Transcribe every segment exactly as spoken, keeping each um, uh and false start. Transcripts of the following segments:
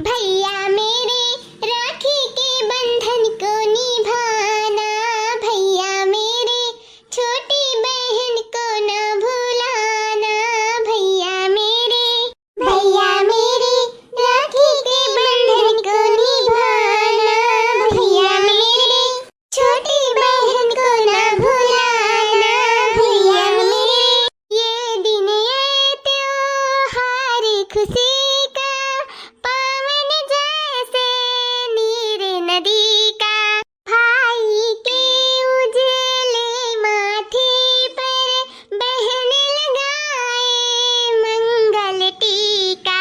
भैया मेरे, राखी के बंधन को निभाना, भैया मेरे, छोटी बहन को ना भुलाना, भैया मेरे। भैया मेरे, राखी के बंधन को निभाना, भैया मेरे, छोटी बहन को ना भुलाना, भैया मेरे। ये दिन, ये त्योहार खुशी का, पावन जैसे नीर नदी का। भाई के उजले माथे पर बहन लगाए मंगल टीका।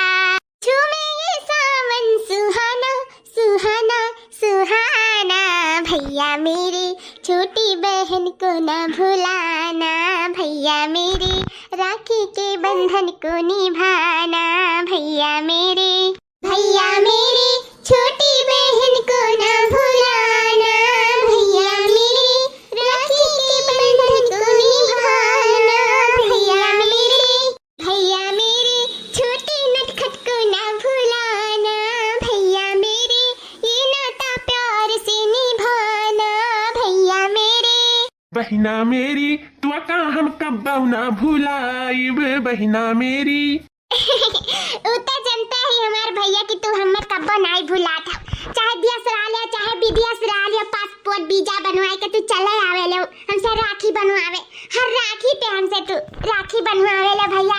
झूमे ये सावन सुहाना, सुहाना, सुहाना। भैया मेरे, छोटी बहन को ना भुलाना, भैया मेरे, राखी के बंधन को निभाना, भैया मेरे। भैया मेरे, छोटी बहन को ना भुलाना, भैया मेरे, राखी के बंधन को निभाना, भैया मेरे। भैया मेरे, छोटे नटखट को ना भुलाना, भैया मेरे, ये नाता प्यार से निभाना, भैया मेरे। बहिना मेरी, तोका हम कब्बो ना भुलाइब, बहिना मेरी। उ त जनता ही हमार भैया कि तू हमें कब्बो नाई भुलात हो। चाहे देश रह ले, चाहे विदेश रह ले, पासपोर्ट वीजा बनवाए के तू चले आवे ले, हमसे राखी बनवावे। हर राखी पे हमसे तू राखी बनवावे ले भैया।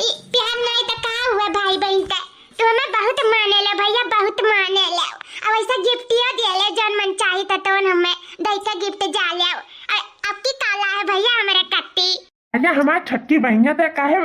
ई प्यार नाई त का हुआ भाई बहन का? तू हमें बहुत माने ले भैया, बहुत माने ले। अब ऐसा गिफ्टिया दे ले, जौन मन चाही त तौन हमें दई के गिफ्ट जा ले। अ-, अब की काला है भैया हमारे कत्ती। अरे हमार छोटकी बहिनिया, ते काहे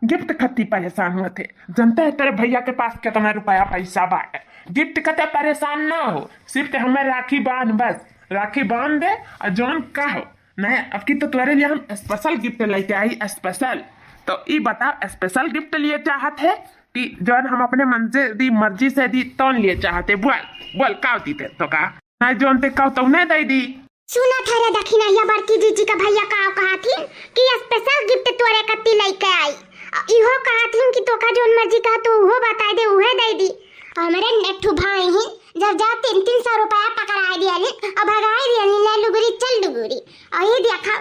गिफ्ट खत्ती परेशान हुआ थे? जनता है तेरे भैया के पास कितना रुपया पैसा बाटे। गिफ्ट कते परेशान ना हो, सिर्फ ते हमें राखी बांध, बस राखी बांध दे और जौन कहो। नहीं, अब की तो तोरे लिए हम स्पेशल गिफ्ट लेके आई, स्पेशल। तो ई बता, स्पेशल गिफ्ट लिए चाहत है कि जौन हम अपने मन से दी, मर्जी से दी, तौन लिए चाहते? बोल, बोल, का दी ते तोका? नहीं, जौन ते कहो, तौने दे दी। सुना था रे दखिनहिया, बड़की जीजी का भैया का कहथिन कि स्पेशल गिफ्ट तोरे कत्ती लेके आई। आ इहो कहथिन कि तोका जौन मर्जी कहा तू उहो बताई दे, उहे दे दी। हमरे नेठू भाई ही जब जा तीन तीन सौ रुपया पकड़ाई दियाली और भगाई दियाली, ले लुगुरी चल डुगुरी। और ये देखा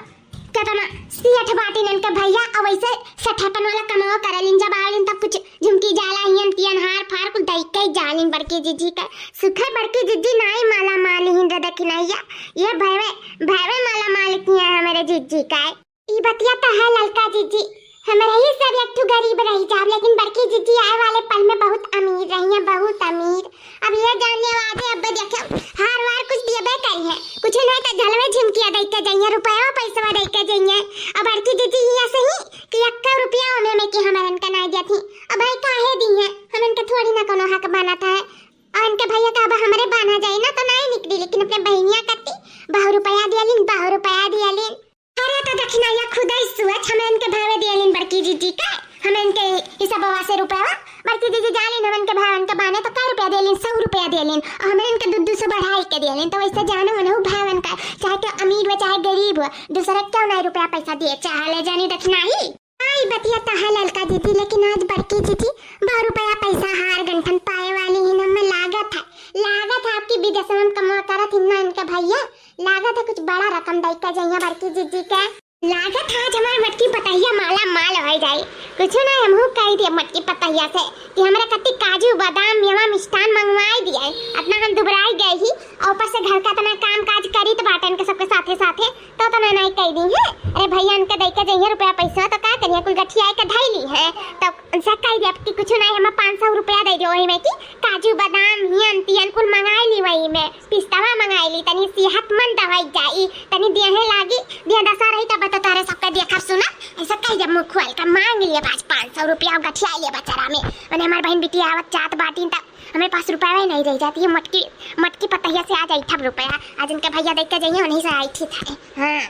कितना सेठ बाटिन इनके भैया, और वैसे सेठेपन वाला कमाओ करेलिन, जब आवेलिन तब कुछ झुमकी जाला हियन तियन हार फार कुल दई के जालिन बड़की जीजी के। सुखे बड़की जीजी नाई माला माल हिन रे दखिनहिया, ये भैवे, भैवे माला माल किया हमारे जीजी का। ई बतिया तो है ललका जीजी, हमरे ही सब एक ठो गरीब रही जाब, लेकिन बड़की जीजी आए वाले पल में बहुत अमीर रही हैं, बहुत अमीर। अब ये जान लियो आजे अब देखे हार वार कुछ दियबे करी है, कुछ नहीं तो झलवे झिमकिया दई के जाइए, रुपया पैसवा दई के जाइए। अब बड़की जीजी हिया सही कि एक्का रुपया ओमे में कि हमरन का नाई दिया थी। अब भाई काहे दी है, हमन के थोड़ी ना कोनो हक बनत है। और इनके भैया का अब हमरे बान्हा जाए ना तो नाई निकली, लेकिन अपने बहिनिया कत्ती बहु रुपया दियालिन, बहु रुपया दियालिन। अरे तो दखिनहिया खुदै सोच, हमें इनके भावे दियालिन बड़की जीजी का, हमें इनके हिसाबवा से रुपया, बड़की जीजी जालिन हमन के भावन के बाने तो कै रुपया दियालिन, सौ रुपया दियालिन, और हमें इनके दू दू सौ बढ़ाई के दियालिन। तो वैसे जानो उनहु भावन का, चाहे तो अमीर हो चाहे गरीब हो, दूसरा क्यों नहीं रुपया पैसा दिए चाहे ले जानी दखिनही। आई बतिया तो है ललका जीजी, लेकिन आज बड़की जीजी बहु रुपया पैसा हार गंठन पाए वाली ही हमें लागत है, लागत है आपकी विदेश में कमा करत हिन्ना इनके भैया, लागत है कुछ बड़ा रकम दई के जइया बड़की जीजी के। लागत है आज हमार मटकी पतहिया माला माल हो जाई। कुछ ना हमहू कह दिया मटकी पतहिया से कि हमरा कत्ती काजू बादाम मेवा मिष्ठान मंगवाई दिया, इतना हम दुबराई गए ही और ऊपर से घर का इतना काम काज करी तो बाटन के सबके साथे साथे तो इतना नहीं कह दी है। अरे भैया इनके दई के जइया रुपया पैसा तो का करिए, कुल गठिया के धई ली है। तो उनसे कह दिया कि कुछ नहीं, हमें पाँच सौ रुपया दे दियो, वही में कि काजू बादाम हियन तियन कुल मंगाई ली, वही में पिस्तावा मंगाई ली, तनी सेहतमंद दवाई जाई, तनी देहे लागी, देह दशा रही तब तो तारे सबके देखब सुनब। ऐसा कह दिया मुँह खोल के मांग लिए आज पाँच सौ रुपया और गठिया लिए बचारा में। मैंने हमार बहन बिटिया आवत जात बाटिन तब हमें पास रुपया ही नहीं रह जाती है। मटकी, मटकी पतहिया से आज ऐठब रुपया, आज इनके भैया दई के जाइए, उन्हीं से ऐठी था। हाँ।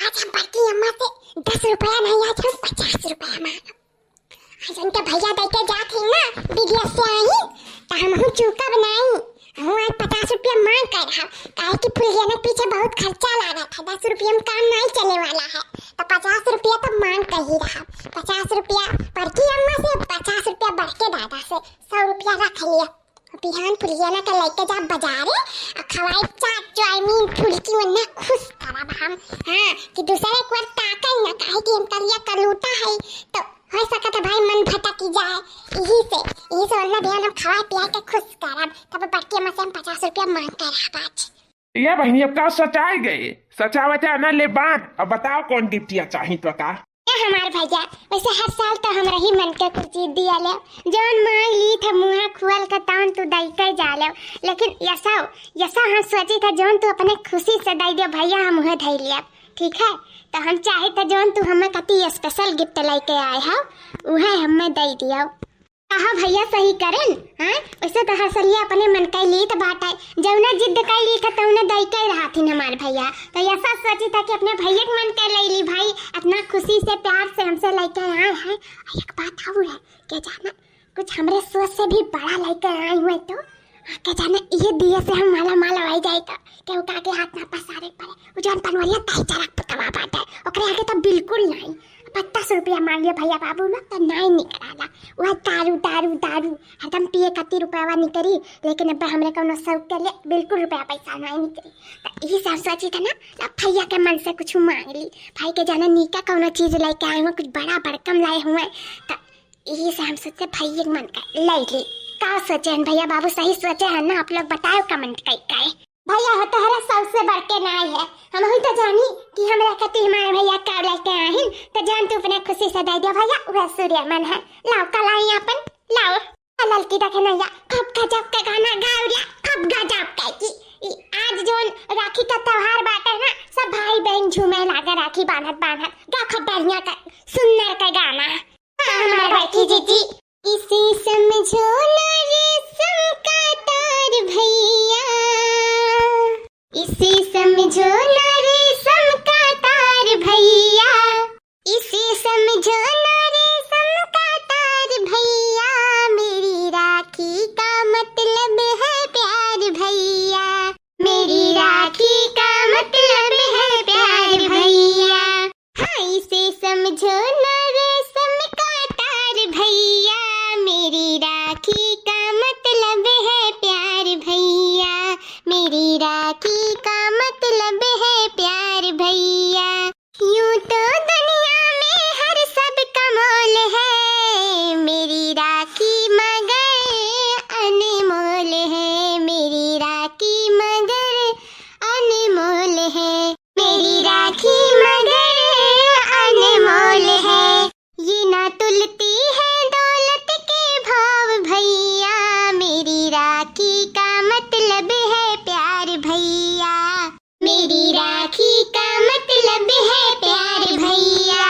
आज हम बड़की अम्मा से दस रुपया नहीं, आज हम पचास रुपया मांगब। आज इनके भैया दई के जात ही ना, विदेश से आई, तो हम हूँ चूकब नहीं। हम आज पचास रुपया मांग कर रहा, काहे कि फुलगेना के पीछे बहुत खर्चा लागत है, दस रुपया में काम नहीं चले वाला है, तो पचास रुपया तो मांग कर ही रहा। पचास रुपया बड़की अम्मा से, पचास रुपया बड़के दादा से, सौ रुपया रख लिया। बिहान फुलियाना का लइके जा बजारे, आ खवाई चाट चाउमीन फुलकी, वरना खुश करब हम। हाँ, कि दूसरे एक बार ताकन ना, काहे कि हम करिया कलूटा है, तो हो सकत है भाई मन भटक जाए, यही से, यही से वरना बिहान हम खवाए पिया के खुश करब। तब बड़की अम्मा से हम पचास रुपया मांग कर रहब आज। या बहिनी, अब का सचाए गए? सचावत है ना, ले बांध। अब बताओ कौन गिफ्टिया चाही तो का? ए हमार भैया, वैसे हर साल तो हमरा ही मन के कुछ चीज दिया ले, जौन मांग ली था मुहा खुआल का तौन तू दई के जा ले, लेकिन यसो, यसो हम सोची था जौन तू अपने खुशी से दई दियो भैया, हम उहे धई लिया, ठीक है? तो हम चाहे था जौन तू हमें कती स्पेशल गिफ्ट लेके आए हो, उहे हमें दई दियो। कहा भैया सही करेन, हाँ? वैसे तो हर सलिया अपने मन का लीत बाटे, जौना जिद का लीत तौने दई के रहथिन हमार भैया। तो ऐसा सोची था कि अपने भैया के मन के ले ली भाई, इतना खुशी से प्यार से हमसे लेके आए हैं। और एक बात और है, के जाना कुछ हमरे सोच से भी बड़ा लेके आए हुए तो, हाँ, के जाने ये दिए से हम माला माल हो जाए तो, केहू का आगे हाथ ना पसारे पड़े। वो जौन पनवरिया ताई चरक पुतवा बाटे, ओकरे आगे तो बिल्कुल नहीं। पचास रुपया मांग लिया भैया बाबू लोग तो नहीं निकराला। वह दारू, दारू, दारू, हरदम पिए खातिर रुपयावा निकरी, लेकिन अब हमरे कौनो शौक के लिए बिल्कुल रुपया पैसा नहीं निकरी। तो यही से हम सोची था ना, अब भैया के मन से कुछ मांग ली। भाई के जाने नीका कौनो चीज लेके आए हुए, कुछ बड़ा बड़कम लाए हुए, तो यही से हम सोचे भैया के मन का ले ली। का सोचे हैं भैया बाबू, सही सोचे हैं ना आप लोग? बताओ कमेंट करके। भैया हो तोहरा सबसे बढ़ के नाई है, हम ही तो जानी कि हमरा खातिर हमारे भैया का लेके आहिन, तो जान तू अपने खुशी से दे दिया भैया, वह सूर्य मन है। लाओ कलाई अपन, लाओ। ललकी देखे नैया, खूब गजब के गाना गाओ रे, खूब गजब के। कि ई आज जोन राखी का त्योहार बाटे ना, सब भाई बहन झूमे लागे राखी बांधत बांधत। गा खूब बढ़िया का सुंदर का गाना। हाँ, हमार बैठी जीजी। इसे समझो ना रेशम का तार भैया, इसे समझो ना रेशम का तार भैया, इसे समझो ना रेशम का तार भैया, मेरी राखी का मतलब है प्यार भैया, मेरी राखी का मतलब है प्यार भैया। हाँ, इसे समझो ना रेशम का तार भैया, मेरी राखी का मतलब है प्यार भैया, मेरी राखी का मतलब है प्यार भैया। यूं तो दुनिया में हर सब का मोल है, मेरी राखी मगर अनमोल है, मेरी राखी मगर अनमोल है, मेरी राखी मगर अनमोल है। ये ना तुलती है दौलत के भाव भैया, मेरी राखी का मतलब है प्यार भैया, मेरी राखी का मतलब है प्यार भैया।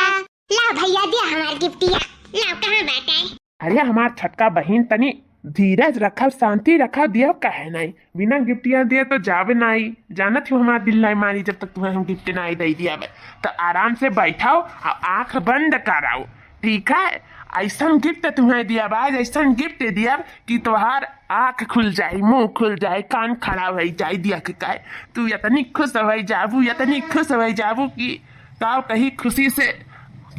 ला भैया दिया हमार गिफ्टिया, लाओ कहाँ बाटे? अरे हमार छोटका बहिन, तनी धीरज रखा, शांति रखा, दिया काहे नाई? बिना गिफ्टिया दिए तो जावे नाई। जानत हो हमार दिल नाई मानी जब तक तुम्हें हम गिफ्ट नाई दे दिया बे। तो आराम से बैठाओ और आंख बंद कराओ, ठीक है? ऐसन गिफ्ट तुम्हें दिया बा, ऐसन गिफ्ट दिया कि तोहार आंख खुल जाई, मुंह खुल जाई, कान खड़ा हो जाई, दिया के काहे तू इतनी खुश हो जाबू, इतनी खुश हो जाबू कि का कही, खुशी से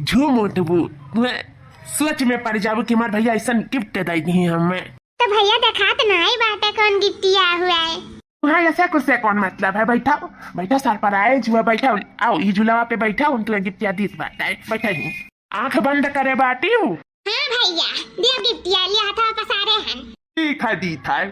झूम उठबू। तुम्हें सोच में पड़ जाबू कि हमार भैया ऐसन गिफ्ट दे दी हमें। तो भैया देखात नाई बाटे कौन गिफ्टिया हुआ है। तुम्हारे ऐसे कुछ से कौन मतलब है? बैठा, बैठा सरप्राइज हुआ, बैठा, आओ ये झुलावा पे बैठा, उन तुम्हें गिफ्टिया दीत बाटे, बैठा ही। आंख बंद करे बाटी हूँ। हाँ भैया, दिया गिफ्टिया लिया था पसारे हन। ठीक है, दीत है।